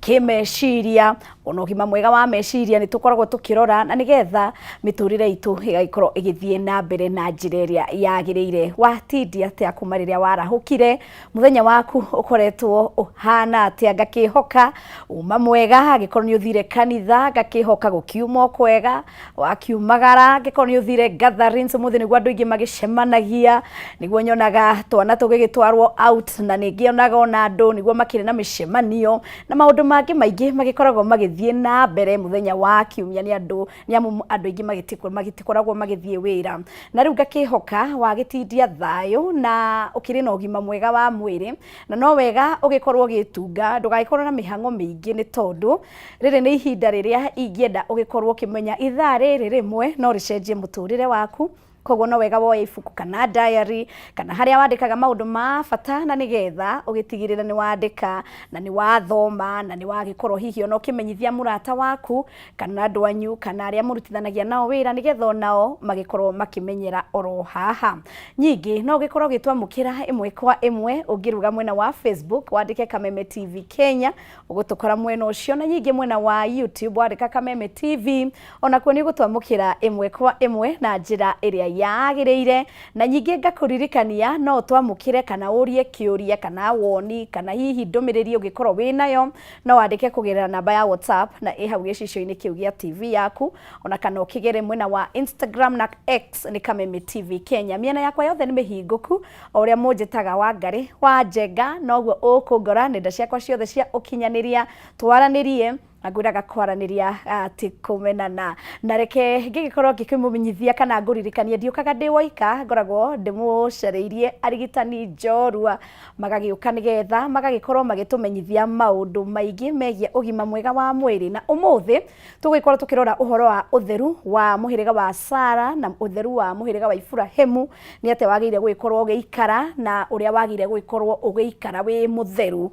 Kĩmeciria ona ũgima mwega wa meciria nĩ tũkoragwo tũkĩrora, na nĩgetha mĩtũrĩre itũ ĩgagĩkorwo ĩgĩthiĩ na mbere na njĩra ĩrĩa yagĩrĩire. Watindia atĩa kuma rĩrĩa warahũkire? Mũthenya waku ũkoretwo ũhana atĩa? Ngakĩhoka uma mwega. Angĩkorwo nĩ ũthire kanitha, ngakĩhoka gũkiuma o kwega. Wakiumagara, angĩkorwo nĩ ũthire gatherings, ũmũthĩ nĩguo andũ aingĩ magĩcemanagia, nĩguo nyonaga twana tũgĩgĩtwarwo out, na ningĩ ona andũ nĩguo makĩrĩ na mĩcemanio na maũndũ mangĩ maingĩ magĩkoragwo magĩthiĩ na mbere mũthenya wa kiumia, nĩ andũ nĩ amu andũ aingĩ magĩtikoragwo magĩthiĩ wĩra. Na rĩu ngakĩhoka wagĩtindia thayũ na ũkĩrĩ na ũgima mwega wa mwĩrĩ, na no wega ũgĩkorwo ũgĩtunga ndũgagĩkorwo na mĩhang'o mĩingĩ, nĩ tondũ rĩrĩ nĩ ihinda rĩrĩa ingĩenda ũgĩkorwo ũkĩmenya ithaa rĩrĩ rĩmwe no rĩcenjie mũtũrĩre waku. Koguo no wega woe ibuku kana diary kana harĩa wandĩkaga maũndũ ma bata, na nĩgetha ũgĩtigĩrĩre nĩ wandĩka na nĩ wathoma na nĩ wagĩkorwo hihi ona ũkĩmenyithia mũrata waku kana andũ anyu kana arĩa mũrutithanagia nao wĩra, nĩgetha onao magĩkorwo makĩmenyera oro haha. Nyingĩ no ũgĩkorwo ũgĩtwamũkĩra ĩmwe kwa ĩmwe ũngĩruga mwena wa Facebook, wandĩke Kameme TV Kenya, ũgũtũkora mwena ũcio, na nyingĩ mwena wa YouTube wandĩka Kameme TV, onakuo nĩ ũgũtwamũkĩra ĩmwe kwa ĩmwe na njĩra ĩrĩa yagĩrĩire. Na nyingĩ ngakũririkania no ũtwamũkĩre kana ũrie kĩũria kana woni kana hihi ndũmĩrĩri ũngĩkorwo wĩnayo, no wandĩke kũgerera namba ya WhatsApp na ĩ hau gĩcicio-inĩ kĩu gĩa TV yaku, ona kana ũkĩgere mwena wa Instagram na X nĩ Kameme TV Kenya. Mĩena yakwa yothe nĩ mĩhingũku, o ũrĩa mũnjĩtaga Wangarĩ wa Njenga noguo ũkũngora nenda ciakwa ciothe cia ũkinyanĩria, twaranĩrie, na ngwĩraga kwaranĩria ti kũmenana. Na reke ngĩgĩkorwo ngĩkĩmũmenyithia kana ngũririkanie ndiũkaga ndĩ woika, ngoragwo ndĩmũcarĩirie arigitani njorua magagĩũka nĩgetha magagĩkorwo magĩtũmenyithia maũndũ maingĩ megiĩ ũgima mwega wa mwĩrĩ. Na ũmũthĩ tũgũgĩkorwo tũkĩrora ũhoro wa ũtheru wa mũhĩrĩga wa Sara na ũtheru wa mũhĩrĩga wa Iburahĩmu, nĩ atĩa wagĩrĩire gũgĩkorwo ũgĩikara na ũrĩa wagĩrĩire gũgĩkorwo ũgĩikara wĩ mũtheru.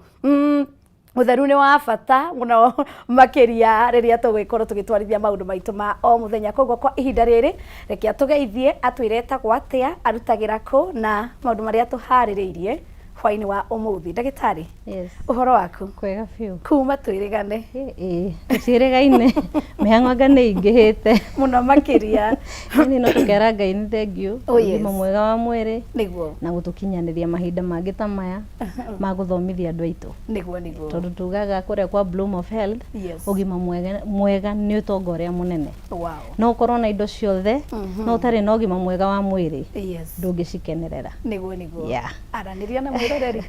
Ũtheru nĩ wa bata mũno makĩria rĩrĩa tũgũgĩkorwo tũgĩtwarithia maũndũ maitũ ma o mũthenya. Koguo kwa ihinda rĩrĩ reke atũgeithie, atwĩre etagwo atĩa, arutagĩra kũ na maũndũ marĩa tũharĩrĩirie hwainĩ wa ũmũthĩ. Ndagĩtarĩ, Yes. ũhoro waku? Kwega biũ. Kuma twĩrĩgane. Ĩĩ, tũciĩrĩgaine. Mĩhang'o anga nĩ ĩingĩhĩte. Mũno makĩria. Ĩni no tũkera Ngai nĩ thengiũ. Oh, yes. Ũgima mwega wa mwĩrĩ. Nĩguo. Na gũtũkinyanĩria mahinda mangĩ ta maya ma gũthomithia andũ aitũ. Nĩguo. Tondũ tugaga kũrĩa kwa Bloom of Health, ũgima mwega, mwega nĩ ũtonga ũrĩa mũnene. No ũkorwo na indo ciothe, no ũtarĩ na ũgima mwega wa mwĩrĩ, ndũngĩcikenerera. Nĩguo. Yeah. Aranĩria na mwĩroreri.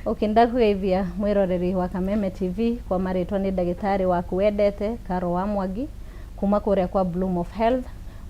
Okay, ndakũgeithia mwĩroreri wa Kameme TV, kwa marĩtwa nĩ ndagĩtarĩ waku wendete Caro wa Mwangi kuma kũrĩa kwa Bloom of Health,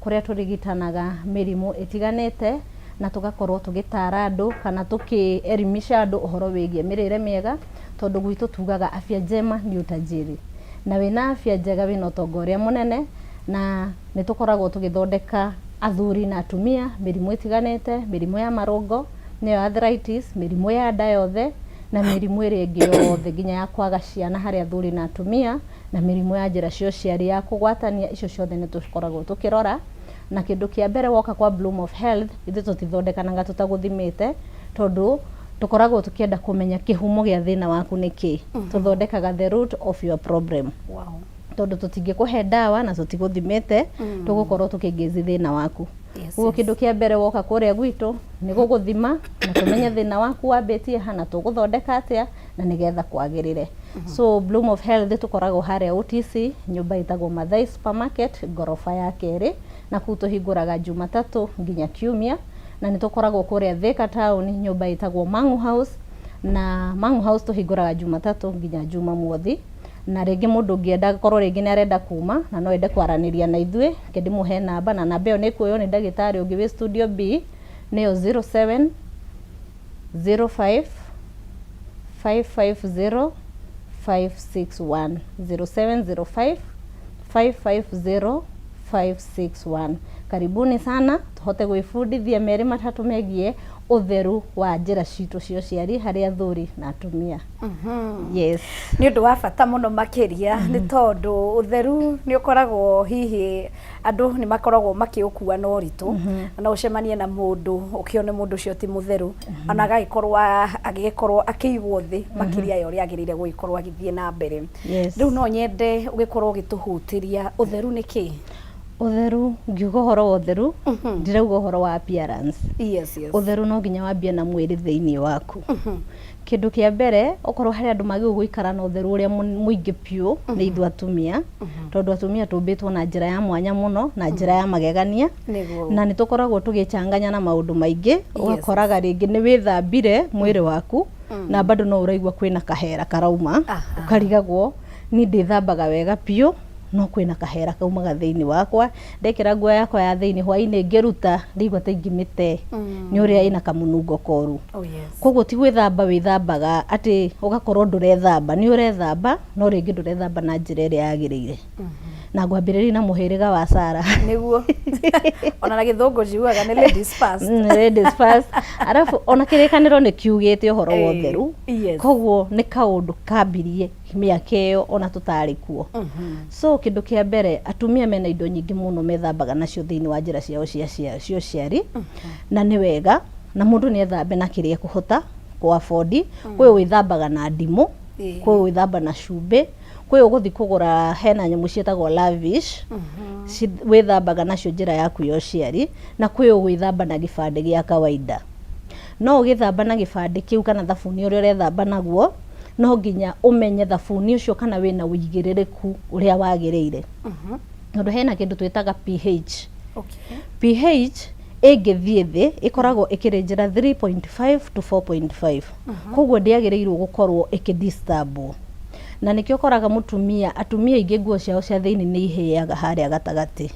kũrĩa tũrigitanaga mĩrimũ ĩtiganĩte na tũgakorwo tũgĩtara andũ kana tũkĩelimisha andũ ũhoro wĩgiĩ mĩrĩre mĩega, tondũ gwitũ tugaga afya njema ni utajiri, na wĩna afya njega wĩna ũtonga ũrĩa mũnene. Na nĩ tũkoragwo tũgĩthondeka athuri na atumia mĩrimũ ĩtiganĩte, mĩrimũ ya marũngo nĩyo arthritis, mĩrimũ ya nda yothe na mĩrimũ ĩrĩa ĩngĩ yothe nginya ya kwaga ciana harĩ athuri na atumia, na mĩrimũ ya njĩra cia ũciari ya kũgwatania, icio ciothe nĩ tũkoragwo tũkĩrora. Na kĩndũ kĩa mbere woka kwa Bloom of Health, ithuĩ tũtithondekanaga tũtagũthimĩte, tondũ tũkoragwo tũkĩenda kũmenya kĩhumo gĩa thĩna waku nĩ kĩ. Tũthondekaga the root of your problem. Tondũ tũtingĩkũhe ndawa na tũtigũthimĩte, tũgũkorwo tũkĩngĩzi thĩna waku. Koguo kĩndũ kĩa mbere woka kũrĩa gwitũ nĩ gũgũthima na tũmenye thĩna waku wambĩtie ha na tũgũthondeka atĩa na nĩgetha kwagĩrĩre. So Bloom of Health tũkoragwo harĩa OTC, nyũmba ĩtagwo Mathai Supermarket, ngoroba ya kerĩ, na kũu tũhingũraga Jumatatũ nginya Kiumia, na nĩ tũkoragwo kũrĩa Thika town, nyũmba ĩtagwo Mangu House, na Mangu House tũhingũraga Jumatatũ nginya Jumamothi. Na rĩngĩ mũndũ ũngĩenda akorwo rĩngĩ nĩ arenda kuma na no ende kwaranĩria na ithuĩ, reke ndĩmũhe namba, na namba ĩyo nĩ ĩkuoywo nĩ ndagĩtarĩ ũngĩ wĩ studio B, nĩyo 07 05 550 561, 0705 550 561. Karibuni sana tũhote gwĩbundithia merĩ matatũ megiĩ ũtheru wa njĩra citũ cia ũciari harĩ athuri na atumia. Yes. Nĩ ũndũ wa bata mũno makĩria nĩ tondũ ũtheru nĩ ũkoragwo hihi andũ nĩ makoragwo makĩũkua na ũritũ, na no ũcemanie na mũndũ ũkĩone mũndũ ũcio ti mũtheru, ona agagĩkorwo agĩgĩkorwo akĩigwo thĩ makĩria ya ũrĩa agĩrĩire gũgĩkorwo agĩthiĩ na mbere. Rĩu no nyende ũgĩkorwo ũgĩtũhutĩria ũtheru nĩ kĩĩ? Ũtheru, ngiuga ũhoro wa ũtheru, ndirauga ũhoro wa appearance. Ũtheru no nginya wambie na mwĩrĩ thĩinĩ waku. Kĩndũ kĩa mbere, okorwo harĩ andũ magĩrĩirwo gũikara na ũtheru ũrĩa mũingĩ biũ, nĩ ithuĩ atumia, tondũ atumia tũmbĩtwo na njĩra ya mwanya mũno, na njĩra ya magegania, na nĩ tũkoragwo tũgĩchanganya na maũndũ maingĩ, ũgakoraga rĩngĩ nĩ wĩthambire mwĩrĩ waku, na bado no ũraigua kwĩna kahera karauma, ũkarigagwo niĩ ndĩthambaga wega biũ, no kwĩna kahera kaumaga thĩinĩ wakwa, ndekĩra nguo yakwa ya thĩinĩ hwainĩ ngĩruta ndĩigua ta ingĩmĩte nĩ ũrĩa ĩna kamũnungo koru. Koguo ti gwĩthamba wĩthambaga atĩ ũgakorwo ndũrethamba, nĩ ũrethamba no rĩngĩ ndũrethamba na njĩra ĩrĩa yagĩrĩire. Na ngwambĩrĩria na mũhĩrĩga wa Sarah. Nĩguo. Ona na gĩthũngũ njiugaga nĩ ladies first. Ladies first. Arabu ona kĩrĩkanĩro nĩ kiugĩte ũhoro wa ũtheru. Koguo nĩ kaũndũ kambirie mĩaka ĩyo ona tũtarĩ kuo. So kĩndũ kĩa mbere, atumia mena indo nyingĩ mũno methambaga nacio thĩinĩ wa njĩra ciao cia cia ũciari, na nĩ wega, na mũndũ nĩ ethambe na kĩrĩa ekũhota kũ afford. Kwĩ wĩthambaga na ndimũ, kwĩ wĩthamba na cumbĩ, kwĩ ũgũthiĩ kũgũra hena nyamũ ciĩtagwo lavish, wĩthambaga nacio njĩra yaku ya ũciari, na kwĩ ũgwĩthamba na gĩbandĩ gĩa kawaida. No ũgĩthamba na gĩbandĩ kĩu kana thabuni ũrĩa ũrethamba naguo, no nginya ũmenye thabuni ũcio kana wĩna ũigĩrĩrĩku ũrĩa wagĩrĩire. Tondũ hena kĩndũ twĩtaga pH. pH ĩngĩthiĩ thĩ ĩkoragwo ĩkĩrĩnjĩra 3.5 to 4.5. Koguo ndĩagĩrĩirwo gũkorwo ĩkĩ disturb wo. Na nĩkĩo ũkoraga mũtumia, atumia aingĩ nguo ciao cia thĩinĩ nĩ ihĩaga harĩa gatagatĩ.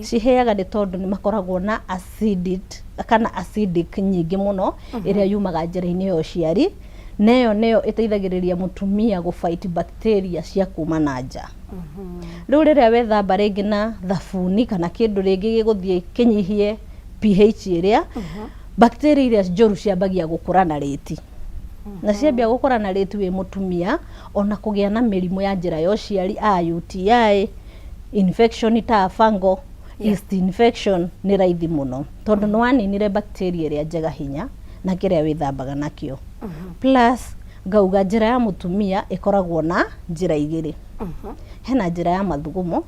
Cihĩaga nĩ tondũ nĩ makoragwo na acidic kana acidic nyingĩ mũno ĩrĩa yumaga njĩra-inĩ ya ũciari. Na ĩyo nĩyo ĩteithagĩrĩria mũtumia gũ fight bacteria cia kuma na nja. Rĩu rĩrĩa wethamba rĩngĩ na thabuni kana kĩndũ rĩngĩ gĩgũthiĩ kĩnyihie pH ĩrĩa, bacteria iria njũru ciambagia gũkũra na rĩti. Na ciambia gũkũra na rĩti wĩ mũtumia, ona kũgĩa na mĩrimũ ya njĩra ya ũciari a UTI, infection ta fungal, yeast infection nĩ raithi mũno. Tondũ nĩ waninire bacteria ĩrĩa njega hinya na kĩrĩa wĩthambaga nakĩo. Plus ngauga njĩra ya mũtumia ĩkoragwo na njĩra igĩrĩ. Hena njĩra ya mathugumo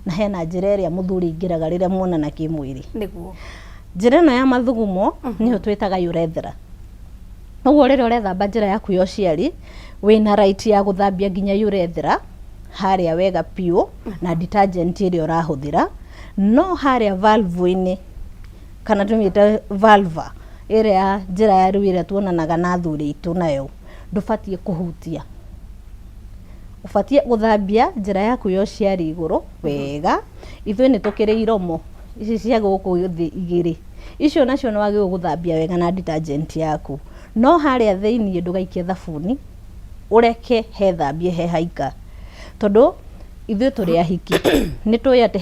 na hena njĩra ĩrĩa mũthuri aingĩraga rĩrĩa muonana kĩmwĩrĩ. Njĩra ĩno ya mathugumo nĩyo twĩtaga urethra. Ũguo rĩrĩa ũrethamba njĩra yaku ya ũciari wĩna right ya gũthambia nginya urethra harĩa wega biũ na detergent ĩrĩa ũrahũthĩra, no harĩa valve-inĩ kana tũmĩte vulva ĩrĩa ya njĩra ya rĩu ĩrĩa tuonanaga na athuri aitũ nayo ndũbatiĩ kũhutia. Ũbatiĩ gũthambia njĩra yaku ya ũciari igũrũ wega. Ithuĩ nĩ tũkĩrĩ iromo ici cia gũkũ thĩ igĩrĩ, icio nacio nĩ wagĩrĩirwo gũthambia wega na detergent yaku. No harĩa thĩiniĩ ndũgaikie thabuni, ũreke hethambie he haika. Tondũ ithuĩ tũrĩ ahiki nĩ tũĩ atĩ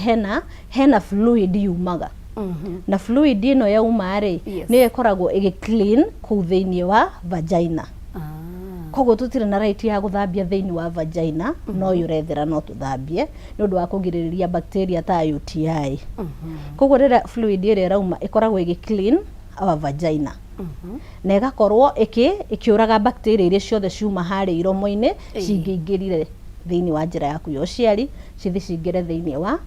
hena fluid yumaga. Na fluid ĩno yauma rĩ, nĩyo ĩkoragwo ĩgĩ clean kũu thĩiniĩ wa vagina. Koguo tũtirĩ na right ya gũthambia thĩiniĩ wa vagina, no urethra no tũthambie nĩ ũndũ wa kũgirĩrĩria bacteria ta UTI. Koguo rĩrĩa fluid ĩrĩa ĩrauma ĩkoragwo ĩgĩ clean our vagina. Na ĩgakorwo ĩkĩũraga bacteria iria ciothe ciuma harĩa iromo-inĩ cingĩingĩrire thĩiniĩ wa njĩra yaku ya ũciari, cithiĩ cingĩre thĩiniĩ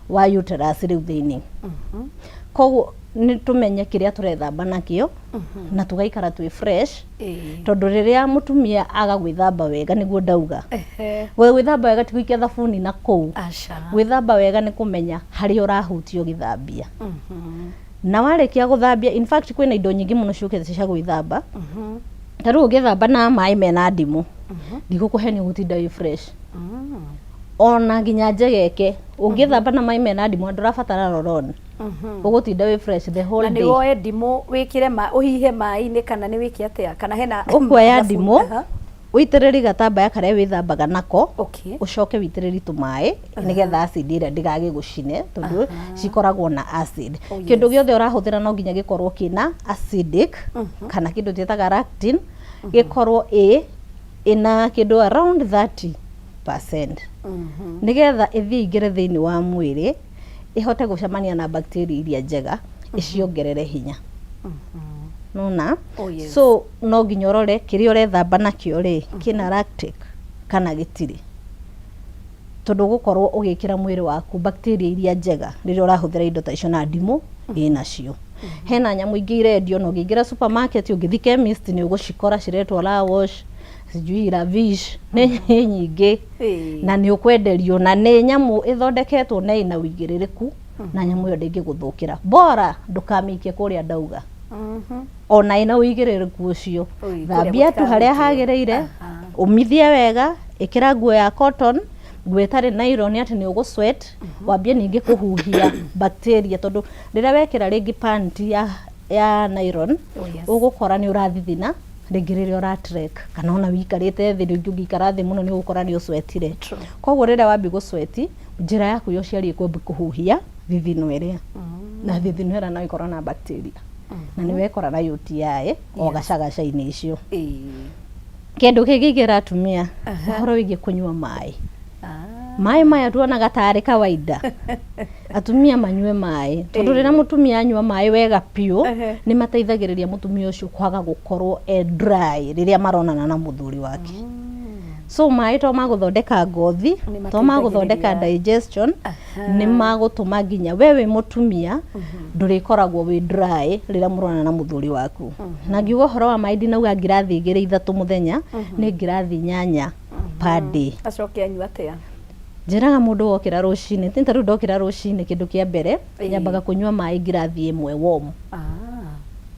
wa uterus rĩu thĩiniĩ. Koguo nĩ tũmenye kĩrĩa tũrethamba nakĩo na tũgaikara twĩ fresh, tondũ rĩrĩa mũtumia aga gwĩthamba wega, nĩguo ndauga gwĩthamba wega ti gũikia thabuni na kũu. Gwĩthamba wega nĩ kũmenya harĩa ũrahutia ũgĩthambia. Na warĩkia gũthambia, in fact kwĩna indo nyingĩ mũno ciũkĩte cia gwĩthamba. Ta rĩu ũngĩthamba na maĩ mena ndimũ, ndigũkũhenia ũgũtinda wĩ fresh. Ona nginya njegeke, ũngĩthamba na maĩ mena ndimũ ndũrabatara roll-on. Ũgũtinda wĩ fresh the whole day. Na nĩ woe ndimũ wĩkĩre ma, ũhihe maĩ-inĩ kana nĩ wĩke atĩa? Kana hena Ũkuoya ndimũ, Ũitĩrĩrie gatambaya karĩa wĩthambaga nako. Okay. Ũcoke wĩitĩrĩrie tũmaĩ nĩgetha acid ĩrĩa ndĩgagĩgũcine, tondũ cikoragwo na acid. Oh, Kĩndũ gĩothe ũrahũthĩra no nginya gĩkorwo kĩna acidic kana kĩndũ twĩtaga lactin, gĩkorwo ĩna kĩndũ around 30% nĩgetha ĩthiĩ ingĩre thĩinĩ wa mwĩrĩ, ĩhote gũcemania na bacteria iria njega, ĩciongerere hinya nona. Oh, yes. So no nginya ũrore kĩrĩa ũrethamba nakĩo rĩ, kĩna lactic kana gĩtirĩ, tondũ ũgũkorwo ũgĩkĩra mwĩrĩ waku bacteria iria njega rĩrĩa ũrahũthĩra indo ta icio. Na ndimũ ĩnacio, hena nyamũ ingĩ irendio, na ũngĩingĩra supermarket, ũngĩthiĩ chemist, nĩ ũgũcikora ciretwo La Wash, sijui Lavish, nĩ nyingĩ. Na nĩ ũkwenderio, na nĩ nyamũ ĩthondeketwo na ĩna ũigĩrĩrĩku, na nyamũ ĩyo ndĩngĩgũthũkĩra, bora ndũkamĩikie kũrĩa ndauga. Ona ĩna ũigĩrĩrĩku ũcio, Oi, kũrĩa thambia tu harĩa gũtikanahutio. hagĩrĩire, ũmithie wega, ĩkĩra nguo ya cotton, nguo ĩtarĩ nylon atĩ nĩ ũgũ sweat, wambie ningĩ kũhuhia bacteria, tondũ rĩrĩa wekĩra rĩngĩ panty ya nylon, Oh, yes. ũgũkora nĩ ũrathithina rĩngĩ rĩrĩa ũra trek, kana ona wĩikarĩte thĩ rĩngĩ, ũngĩikara thĩ mũno nĩ ũgũkora nĩ ũcwetire. Koguo rĩrĩa wambi gũcweti, njĩra yaku ya ũciari ĩkwambi kũhuhia thithino ĩrĩa, na thithino ĩrĩa no ĩkorwo na bacteria, na nĩ wekora na UTI o gacagaca-inĩ icio. Kĩndũ kĩngĩ ingĩra atumia, ũhoro wĩgiĩ kũnyua maĩ. Maĩ maya tuonaga tarĩ kawaida, atumia manyue maĩ, tondũ rĩrĩa mũtumia anyua maĩ wega biũ, nĩ mateithagĩrĩria mũtumia ũcio kwaga gũkorwo e dry rĩrĩa maronana na mũthuri wake. So maĩ to magũthondeka ngothi, Nĩ to magũthondeka mateithagĩrĩria. digestion, nĩ magũtũma nginya we wĩ mũtumia ndũrĩkoragwo wĩ dry rĩrĩa mũronana na mũthuri waku. Na ngiuga ũhoro wa maĩ, ndinauga ngirathi 2, 3 mũthenya, nĩ ngirathi 8 per day. Acoke anyua atĩa? Njĩraga mũndũ wokĩra rũcinĩ, ti ta rĩu ndokĩra rũcinĩ, kĩndũ kĩa mbere nyambaga kũnyua maĩ ngirathi 1 warm,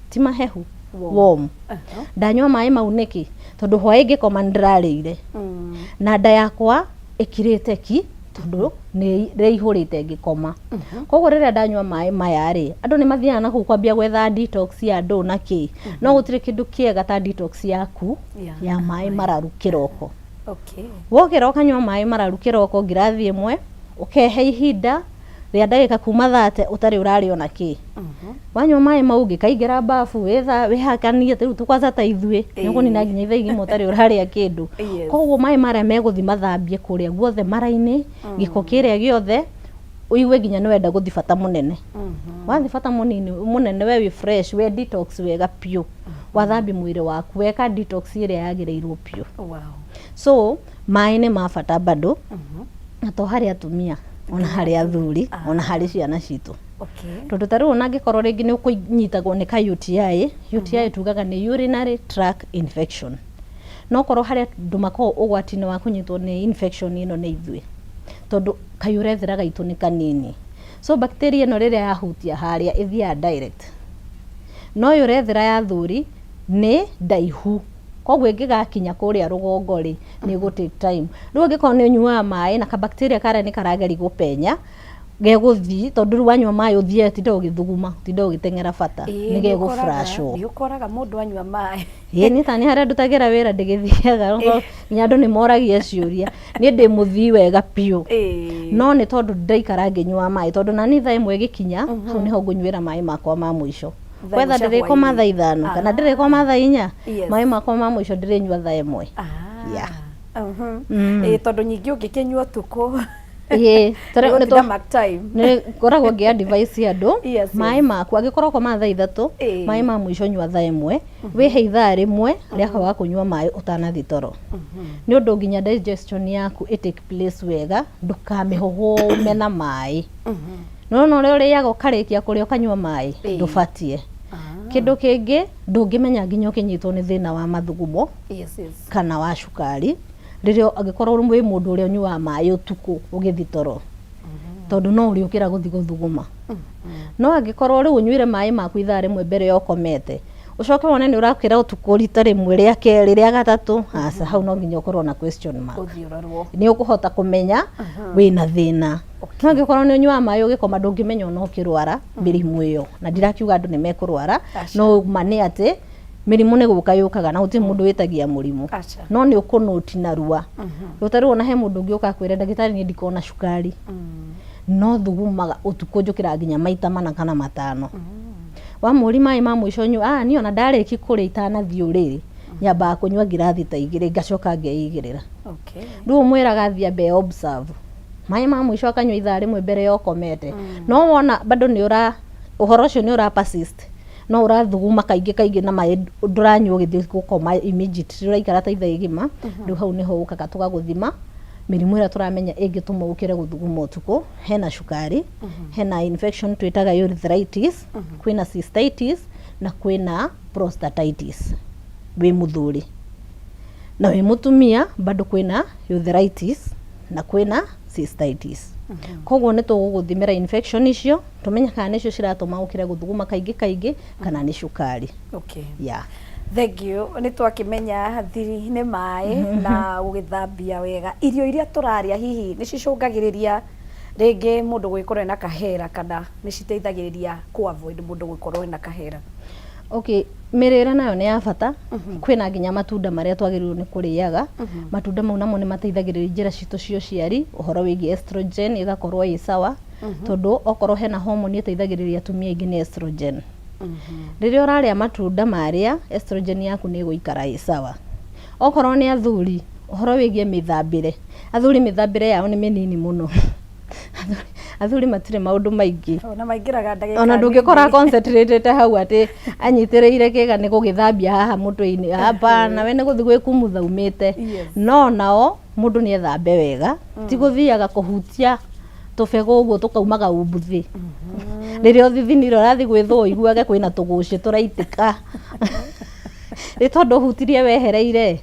ti mahehu. Warm. Warm. Ndanyua maĩ mau nĩkĩ? Tondũ hwaĩ ngĩkoma nĩ ndĩrarĩire na nda yakwa ĩkirĩte ki, tondũ nĩ rĩihũrĩte ngĩkoma. Koguo rĩrĩa ndanyua maĩ maya rĩ, andũ nĩ mathiaga na kũu kwambia gwetha detox ya ndũ na kĩ, no gũtirĩ kĩndũ kĩega ta detox yaku ya maĩ mararu kĩroko. Wokĩra ũkanyua maĩ mararu kĩroko ngirathi 1, ũkehe ihinda rĩa ndagĩka kuma 30 ũtarĩ ũrarĩa ona kĩ. Wanyua maĩ mau, ũngĩkaingĩra bafu wĩtha wĩhakanie, rĩu tu kwanza ta ithuĩ nĩ ũkũnina nginya ithaa igima ũtarĩ ũrarĩa kĩndũ. Koguo maĩ marĩa megũthi mathambie kũrĩa guothe mara-inĩ, gĩko kĩrĩa gĩothe, ũigue nginya nĩ wenda gũthi bata mũnene. Wathi bata mũnini mũnene, we wĩ fresh, we detox wega biũ, wathambia mwĩrĩ waku, weka detox ĩrĩa yagĩrĩirwo biũ. So maĩ nĩ ma bata bado, na to harĩ atumia, ona harĩ athuri, ona harĩ ciana citũ. Tondũ ta rĩu ona angĩkorwo rĩngĩ nĩ ũkũnyitagwo nĩ ka UTI, UTI tugaga nĩ urinary tract infection, no korwo harĩa andũ makoragwo ũgwati-inĩ wa kũnyitwo nĩ infection ĩno nĩ ithuĩ, tondũ kayurethra gaitũ nĩ kanini. So bacteria ĩno rĩrĩa yahutia harĩa, ĩthiaga direct, no urethra ya athuri nĩ ndaihu, koguo ĩngĩgakinya kũrĩa rũgongo rĩ, nĩ ĩgũ take time. Rĩu angĩkorwo nĩ ũnyuaga maĩ na kabacteria karĩa nĩ karageria gũpenya, gegũthiĩ, tondũ rĩu wanyua maĩ ũthiĩ ũtinde ũgĩthuguma, ũtinde ũgĩteng'era bata, nĩ gegũ flushwo. Nĩ ũkoraga mũndũ anyua maĩ. Ĩĩ, niĩ ta nĩ harĩa ndutagĩra wĩra ndĩgĩthiaga, nginya andũ nĩ moragia ciũria, niĩ ndĩ mũthii wega biũ. No nĩ tondũ ndaikara ngĩnyua maĩ, tondũ nani thaa 1 ĩgĩkinya, hau nĩho ngũnyuĩra maĩ makwa ma mũico. Thaa Wetha 1 cia ndĩrĩkoma hwaĩ-inĩ. thaa 5 kana ndĩrĩkoma thaa 4, maĩ makwa ma mũico ndĩrĩnyua thaa 1. Yeah. Ĩĩ, tondũ nyingĩ ũngĩkĩnyua ũtukũ, Ĩĩ, nĩ gũtinda mark time. Nĩ ngoragwo ngĩ advise andũ, maĩ maku angĩkorwo ũkoma thaa 3, maĩ ma mũico nyua thaa 1, wĩhe ithaa 1 rĩa kwaga kũnyua maĩ ũtanathiĩ toro, nĩ ũndũ nginya digestion yaku ĩ take place wega, ndũkamĩhũhũme na maĩ. Nĩwona ũrĩa ũrĩaga, ũkarĩkia kũrĩa ũkanyua maĩ? Ndũbatiĩ. Kĩndũ kĩngĩ, ndũngĩmenya nginya ũkĩnyitwo nĩ thĩna wa mathugumo kana wa cukari, rĩrĩa angĩkorwo wĩ mũndũ ũrĩa ũnyuaga maĩ ũtukũ ũgĩthiĩ toro, tondũ no ũrĩũkĩra gũthiĩ gũthuguma. No angĩkorwo rĩu ũnyuire maĩ maku ithaa 1 mbere ya ũkomete, ũcoke wone nĩ ũrakĩra ũtukũ rita rĩmwe, rĩa kerĩ, rĩa gatatũ, aca, hau no nginya ũkorwo na question mark. Ũthiĩ ũrorwo. Nĩ ũkũhota kũmenya wĩna thĩna. No angĩkorwo nĩ ũnyuaga maĩ ũgĩkoma, ndũngĩmenya ona ũkĩrwara mĩrimũ ĩyo. Na ndirakiuga andũ nĩ mekũrwara, Aca. no ma nĩ atĩ Mĩrimũ nĩ gũka yũkaga na gũtirĩ mũndũ wĩtagia mũrimũ. Aca. No nĩ ũkũnũti narua. Rĩu ta rĩu ona he mũndũ ũngĩ ũka akwĩre, ndagĩtarĩ, niĩ ndikoragwo na cukari, no thugumaga ũtukũ, njũkĩraga nginya maita mana kana matano. Wamũri maĩ ma mũico nyua, ah, niĩ ona ndarĩki kũrĩa, itanathiĩ ũrĩrĩ, nyambaga kũnyua ngirathi ta igĩrĩ, ngacoka ngeigĩrĩra. Rĩu ũmwĩraga athiĩ ambe observe maĩ ma mũico akanyua ithaa rĩmwe mbere ya ũkomete. No wona bado nĩ ũra ũhoro ũcio nĩ ũra persist, no ũrathuguma kaingĩ kaingĩ na maĩ ndũranyua ũgĩthiĩ gũkoma immediately, ũraikara ta ithaa igima, rĩu hau nĩho ũkaga tũgagũthima mĩrimũ ĩrĩa tũramenya ĩngĩtũma ũkĩre gũthuguma ũtukũ. Hena cukari, hena infection twĩtaga urethritis, kwĩna cystitis na kwĩna prostatitis wĩ mũthuri, na wĩ mũtumia bado kwĩna urethritis na kwĩna cystitis. Koguo nĩ tũgũgũthimĩra infection icio, tũmenye kana nĩcio ciratũma ũkĩre gũthuguma kaingĩ kaingĩ kana nĩ cukari. Yeah. Thank you. Nĩ twakĩmenya thiri nĩ maĩ na gũgĩthambia wega. Irio iria tũrarĩa hihi nĩ cicũngagĩrĩria rĩngĩ mũndũ gũgĩkorwo ena kahera, kana nĩ citeithagĩrĩria kũ avoid mũndũ gũkorwo ena kahera? Okay, mĩrĩre nayo nĩ ya bata. Kwĩna nginya matunda marĩa twagĩrĩirwo nĩ kũrĩaga. Matunda mau namo nĩ mateithagĩrĩria njĩra citũ cia ũciari, ũhoro wĩgiĩ estrogen ĩgakorwo ĩ sawa, tondũ okorwo hena hormone ĩteithagĩrĩria atumia aingĩ nĩ estrogen. Rĩrĩa ũrarĩa matunda marĩa, estrogen yaku nĩ ĩgũikara ĩ sawa. Okorwo nĩ athuri, ũhoro wĩgiĩ mĩthambĩre, athuri mĩthambĩre yao nĩ mĩnini mũno. Athuri matirĩ maũndũ maingĩ. Ona maingĩraga ndagĩka Ona ndũngĩkora nini. Concentrated hau atĩ anyitĩrĩire kĩga nĩ gũgĩthambia haha mũtwe-inĩ, hapana, we nĩ gũthiĩ gwĩkumutha umĩte. No nao mũndũ nĩ ethambe wega, ti gũthiaga kũhutia tũbegũ ũguo tũkaumaga umbuthĩ rĩrĩa ũthithinire, ũrathiĩ gwĩthũa, ũiguage kwĩna tũgũcĩ tũraitĩka nĩ tondũ ũhutirie wehereire.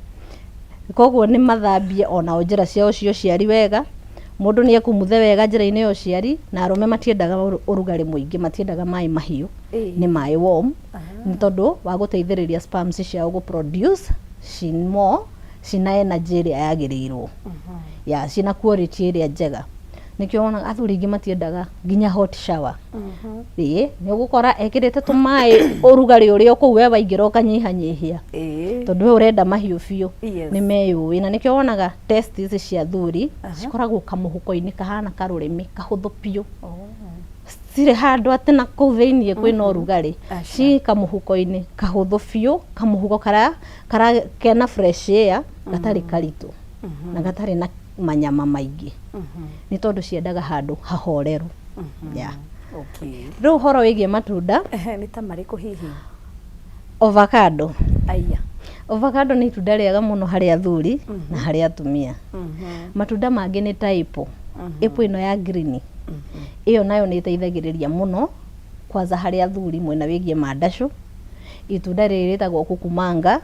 Koguo nĩ mathambie onao njĩra ciao cia ũciari wega. Mũndũ nĩ ekumuthe wega njĩra-inĩ ya ũciari. Na arũme matiendaga ũrugarĩ mũingĩ, matiendaga maĩ mahiũ, nĩ maĩ warm, nĩ tondũ wa gũteithĩrĩria sperms ciao gũ produce ci more, cina energy ĩrĩa yagĩrĩirwo ya cina quality ĩrĩa njega. Nĩkĩo wonaga athuri aingĩ matiendaga nginya hot shower. Ĩĩ, nĩ ũgũkora ekĩrĩte tũmaĩ ũrugarĩ ũrĩa kũu we waingĩra ũkanyihanyihia, tondũ we ũrenda mahiũ biũ. Nĩ meyũĩ, na nĩkĩo wonaga testes cia athuri cikoragwo kamũhuko-inĩ kahana karũrĩmĩ kahũthũ biũ. Citirĩ handũ atĩ na kũu thĩiniĩ kwĩna ũrugarĩ. Aca. Ci kamũhuko-inĩ kahũthũ biũ, kamũhuko kara, kara kena fresh air, gatarĩ karitũ na gatarĩ na manyama maingĩ, nĩ tondũ ciendaga handũ hahoreru, yeah. Rĩu ũhoro wĩgiĩ matunda. Ehe, nĩ ta marĩkũ hihi? Avocado. Aya. Avocado nĩ itunda rĩega mũno harĩ athuri na harĩ atumia. Matunda mangĩ nĩ ta apple, apple ĩno ya green, ĩyo nayo nĩ ĩteithagĩrĩria mũno kwanza harĩ athuri mwena wĩgiĩ mandacũ. Itunda rĩrĩ rĩtagwo kukumanga,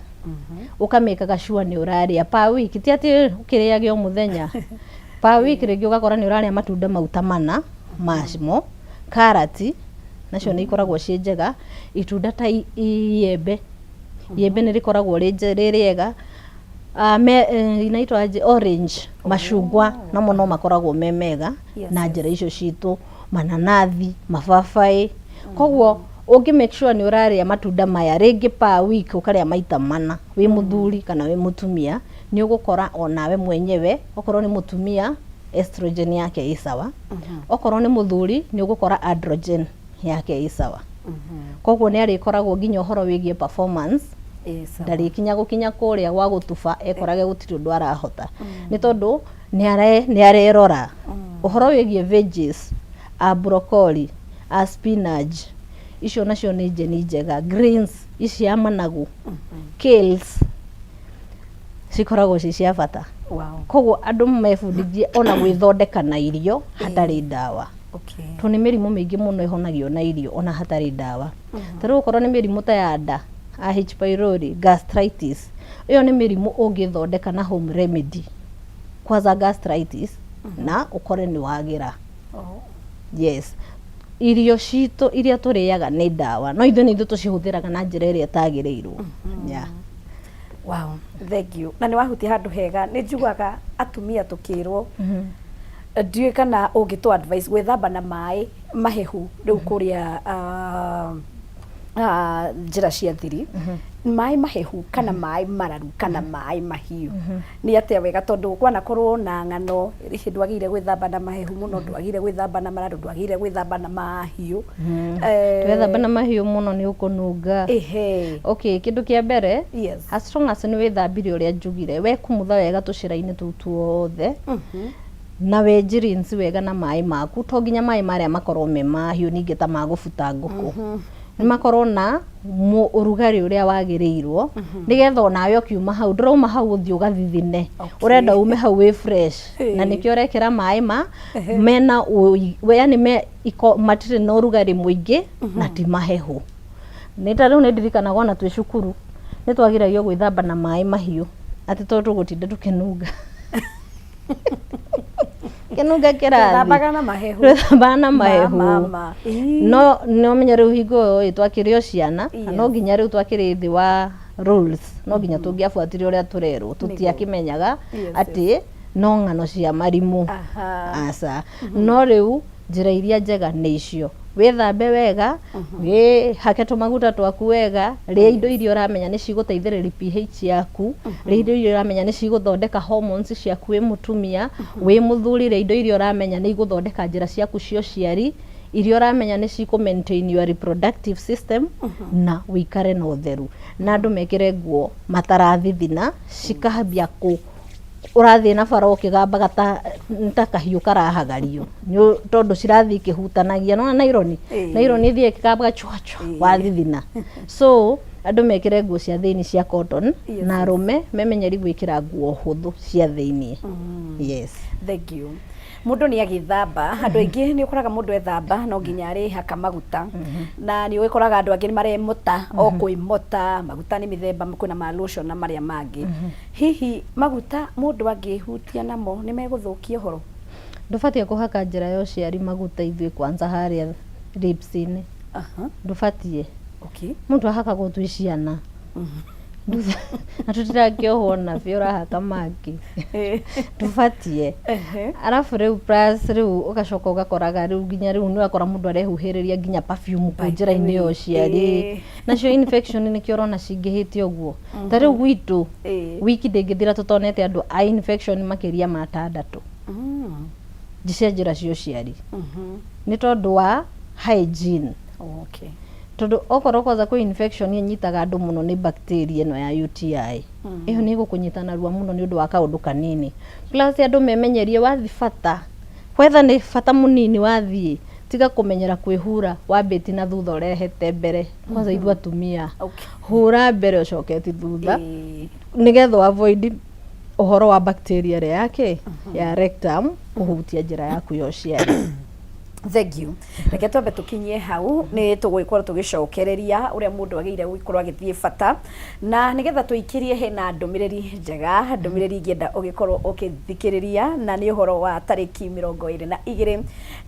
ũkamĩkaga sure nĩ ũrarĩa per week, ti atĩ ũkĩrĩage o mũthenya, per week rĩngĩ ũgakora nĩ ũrarĩa matunda mau ta mana mamo. Karati nacio nĩ ikoragwo ciĩ njega. Itunda ta iembe, iembe nĩ rĩkoragwo rĩ rĩega. Inaitwa aje, orange, macungwa namo no makoragwo me mega na njĩra icio citũ, mananathi, mababaĩ. Koguo ũngĩ make sure nĩ ũrarĩa matunda maya rĩngĩ per week ũkarĩa maita mana, wĩ mũthuri kana wĩ mũtumia, nĩ ũgũkora onawe mwenyewe, okorwo nĩ mũtumia estrogen yake ĩ sawa, okorwo nĩ mũthuri nĩ ũgũkora androgen yake ĩ sawa. Koguo nĩ arĩkoragwo nginya ũhoro wĩgiĩ performance Ĩ sawa. Ndarĩkinya gũkinya kũrĩa gwa gũtuba ekorage gũtirĩ ũndũ arahota, nĩ tondũ nĩ arerora. Ũhoro wĩgiĩ veggies, a broccoli, a spinach, icio nacio nĩ njeni njega. Greens ici ya managu, kales, cikoragwo ci cia bata. Koguo andũ mebundithie ona gwĩthondeka na irio hatarĩ ndawa, tondũ nĩ mĩrimũ mĩingĩ mũno ĩhonagio na irio ona hatarĩ ndawa. Ta rĩu okorwo nĩ mĩrimũ ta ya nda, a H pylori, gastritis, ĩyo nĩ mĩrimũ ũngĩthondeka na home remedy, kwanza gastritis, na ũkore nĩ wagĩra. Yes, irio citũ iria tũrĩaga nĩ ndawa, no ithuĩ nĩ ithuĩ tũcihũthĩraga na njĩra ĩrĩa ĩtagĩrĩirwo, yeah. Wow, thank you. Na nĩ wahutia handũ hega. Nĩ njiguaga atumia tũkĩrwo, ndiũĩ kana ũngĩtũ advice gwĩthamba na maĩ mahehu rĩu kũrĩa Njĩra cia thiri, maĩ mahehu kana maĩ mararu kana maĩ mahiũ, nĩ atĩa wega? Tondũ kwanakorwo na ng'ano hihi ndwagĩrĩire gwĩthamba na mahehu mũno, ndwagĩrĩire gwĩthamba na mararu, ndwagĩrĩire gwĩthamba na mahiũ. Wethamba na mahiũ mũno nĩ ũkũnunga. Okay, kĩndũ kĩa mbere, as long as nĩ wĩthambire ũrĩa njugire, wekumutha wega tũcĩra-inĩ tũu tuothe, na wenji rinse wega na maĩ maku, to nginya maĩ marĩa makorwo me mahiũ ningĩ ta ma gũbuta ngũkũ. Nĩ makorwo na ũrugarĩ ũrĩa wagĩrĩirwo, nĩgetha onawe ũkiuma hau, ndũrauma hau ũthiĩ ũgathithine. Ũrenda ume hau wĩ fresh. Na nĩkĩo ũrekĩra maĩ ma mena yani me iko matirĩ na ũrugarĩ mũingĩ na ti mahehu. Nĩ ta rĩu nĩ ndirikanaga ona twĩ cukuru nĩ twagiragio gwĩthamba na maĩ mahiũ atĩ tondũ tũgũtinda tũkĩnunga. Kĩnunga kĩrathi. Twethambaga na mahehu. Twethambaga na mahehu. Mama. No nĩ ũmenye rĩu hingo ĩyo ĩ twakĩrĩ o ciana, na no nginya rĩu twakĩrĩ thĩ wa rules, no nginya tũngĩabuatire ũrĩa tũrerwo, tũtiakĩmenyaga atĩ no ng'ano cia marimũ. Aca. No rĩu njĩra iria njega nĩ icio, wĩthambe wega, wĩhake tũmaguta twaku wega, rĩa indo iria ũramenya nĩ cigũteithĩrĩria pH yaku, rĩa indo iria ũramenya nĩ cigũthondeka hormones ciaku wĩ mũtumia, wĩ mũthuri rĩa indo iria ũramenya nĩ igũthondeka njĩra ciaku cia ũciari, iria ũramenya nĩ cikũ maintain your reproductive system, na wĩikare na ũtheru. Na andũ mekĩre nguo matarathithina, cikambia kũ ũrathiĩ na bara ũkĩgambaga ta ta kahiũ karahagario tondũ cirathiĩ ikĩhutanagia nona naironi. Naironi ĩthiĩ ĩkĩgambaga chwa chwa wathithina. So andũ mekĩre nguo cia thĩinĩ cia cotton, na arũme memenyeri gwĩkĩra nguo hũthũ cia thĩinĩ. Yes. Thank you. Mũndũ nĩ agĩthamba, andũ aingĩ nĩ ũkoraga mũndũ ethamba no nginya arĩhaka maguta, na nĩ ũgĩkoraga andũ angĩ nĩ maremota o kwĩmota maguta, nĩ mĩthemba, kwĩna ma lotion na marĩa mangĩ. Hihi maguta mũndũ angĩhutia namo nĩ megũthũkia ũhoro? Ndũbatiĩ kũhaka njĩra ya ũciari maguta ithuĩ kwanza harĩa lips-inĩ. Ndũbatiĩ. Mũndũ ahakagwo twĩ ciana. Na tũtirakĩohwo nabio ũrahaka mangĩ. Ndũbatiĩ. Arabu rĩu plus rĩu ũgacoka ũgakoraga rĩu nginya rĩu nĩ ũrakora mũndũ arehuhĩrĩria nginya perfume kũu njĩra-inĩ ya ũciari. Nacio infection nĩkĩo ũrona cingĩhĩte ũguo. Ta rĩu gwitũ wiki ndĩngĩthira tũtonete andũ a infection makĩria ma atandatũ. Cia njĩra cia ũciari. Nĩ tondũ wa hygiene. Tondũ okorwo kwanza kwĩ infection ĩnyitaga andũ mũno nĩ bacteria ĩno ya UTI. Ĩyo nĩ ĩgũkũnyita narua mũno nĩ ũndũ wa kaũndũ kanini. Plus andũ memenyerie wathiĩ bata, whether nĩ bata mũnini wathiĩ, tiga kũmenyera kwĩhura wambĩtie na thutha ũrehete mbere. Kwanza ithuĩ atumia. Hũra mbere ũcoketi thutha. Nĩgetha ũ avoid ũhoro wa bacteria ĩrĩa ya kĩ? Ya rectum kũhutia njĩra yaku ya ũciari. Thank you. Reke twambe tũkinyie hau, nĩ tũgũgĩkorwo tũgĩcokereria ũrĩa mũndũ agĩrĩire gũkorwo agĩthiĩ bata, na nĩgetha tũikĩrie hena ndũmĩrĩri njega, ndũmĩrĩri ingĩenda ũgĩkorwo ũkĩthikĩrĩria, na nĩ ũhoro wa tarĩki 22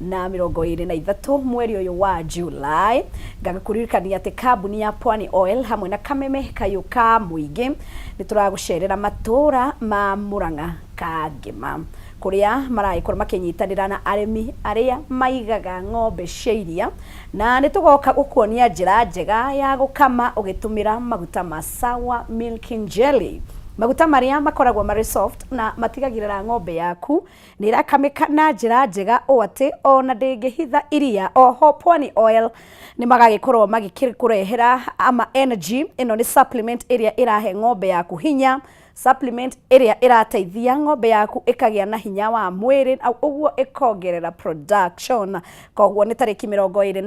na 23 mweri ũyũ wa July. Ngagĩkũririkania atĩ kambuni ya Pwani Oil hamwe na Kameme Kayũ ka Mũingĩ nĩ tũragũcerera matũra ma Mũrang'a Kangĩma, kũrĩa maragĩkorwo makĩnyitanĩra na arĩmi arĩa maigaga ng'ombe cia iria, na nĩ tũgoka gũkuonia njĩra njega ya gũkama ũgĩtũmĩra maguta ma Sawa Milking Jelly, maguta marĩa makoragwo marĩ soft na matigagĩrĩra ng'ombe yaku nĩ ĩrakamĩka na njĩra njega ũũ atĩ ona ndĩngĩhitha iria. Oho Pwani Oil nĩ magagĩkorwo magĩkũrehera ama energy, ĩno nĩ supplement ĩrĩa ĩrahe ng'ombe yaku hinya, supplement ĩrĩa ĩrateithia ng'ombe yaku ĩkagĩa na hinya wa mwĩrĩ na ũguo ĩkongerera production. Koguo nĩ tarĩki 22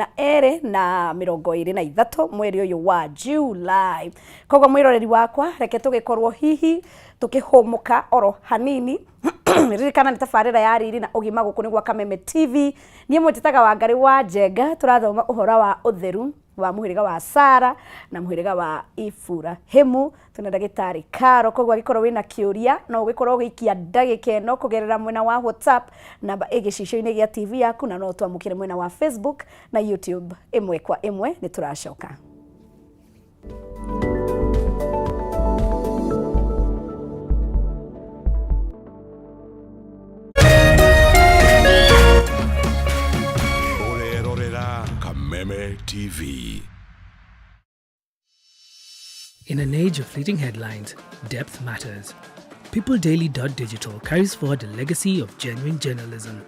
na 23 mweri ũyũ wa July. Koguo mwĩroreri wakwa, reke tũgĩkorwo hihi tũkĩhũmũka oro hanini. Ririkana nĩ tabarĩra ya riri na ũgima, gũkũ nĩ gwa Kameme TV. Niĩ mwĩtĩtaga Wangarĩ wa Njenga, tũrathoma ũhoro wa ũtheru wa mũhĩrĩga wa Sara na mũhĩrĩga wa Iburahimu. Twĩna ndagĩtarĩ Karo, koguo angĩkorwo wĩna kĩũria no ũgĩkorwo ũgĩikia ndagĩka ĩno kũgerera mwena wa WhatsApp, namba ĩ gĩcicio-inĩ gĩa TV yaku, na no twamũkĩre mwena wa Facebook na YouTube ĩmwe kwa ĩmwe. Nĩ tũracoka. Ũrerorera Kameme TV. In an age of fleeting headlines, depth matters. PeopleDaily.digital carries forward a legacy of genuine journalism.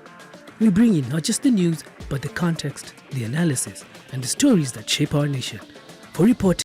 We bring you not just the news, but the context, the analysis, and the stories that shape our nation. For reporting,